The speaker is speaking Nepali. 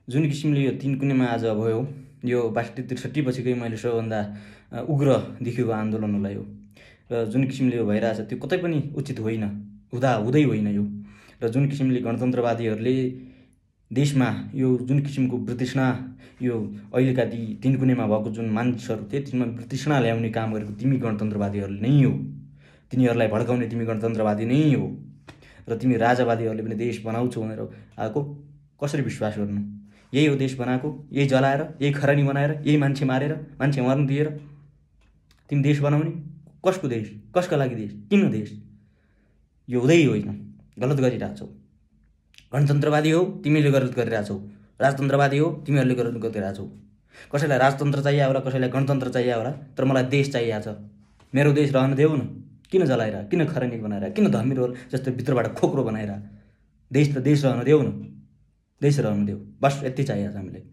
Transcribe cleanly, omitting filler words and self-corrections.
जुन किसिमले यो 3 कुनेमा आज भयो, यो ६२-६३ पछिकै मैले सबैभन्दा उग्र देखेको आन्दोलनलाई हो। र जुन किसिमले यो भइरहेछ त्यो कतै पनि उचित होइन, हुँदै होइन यो। र जुन किसिमले गणतन्त्रवादीहरूले देशमा यो जुन किसिमको वितृष्णा, यो अहिलेका ती 3 कुनेमा भएको जुन मानिसहरू थिए त्यसमा वितृष्णा ल्याउने काम गरेको तिमी गणतन्त्रवादीहरूले नै हो। तिनीहरूलाई भड्काउने तिमी गणतन्त्रवादी नै हो। र तिमी राजावादीहरूले पनि देश बनाउँछौ भनेर आएको कसरी विश्वास गर्नु? यही हो देश बनाएको, यही जलाएर, यही खरानी बनाएर, यही मान्छे मारेर, मान्छे मर्न दिएर तिमी देश बनाउने? कसको देश? कसका लागि देश? किन देश? यो हुँदै होइन, गलत गरिरहेछौ। गणतन्त्रवादी हो तिमीले गलत गरिरहेछौ, राजतन्त्रवादी हो तिमीहरूले गलत गरिरहेछौ। कसैलाई राजतन्त्र चाहियो होला, कसैलाई गणतन्त्र चाहियो होला, तर मलाई देश चाहिएको छ। मेरो देश रहन देऊ न। किन जलाएर, किन खरानी बनाएर, किन धमिरो जस्तो भित्रबाट खोक्रो बनाएर? देश त देश रहन देऊ न, देश रहन देऊ, बस यति चाहिएको छ हामीलाई।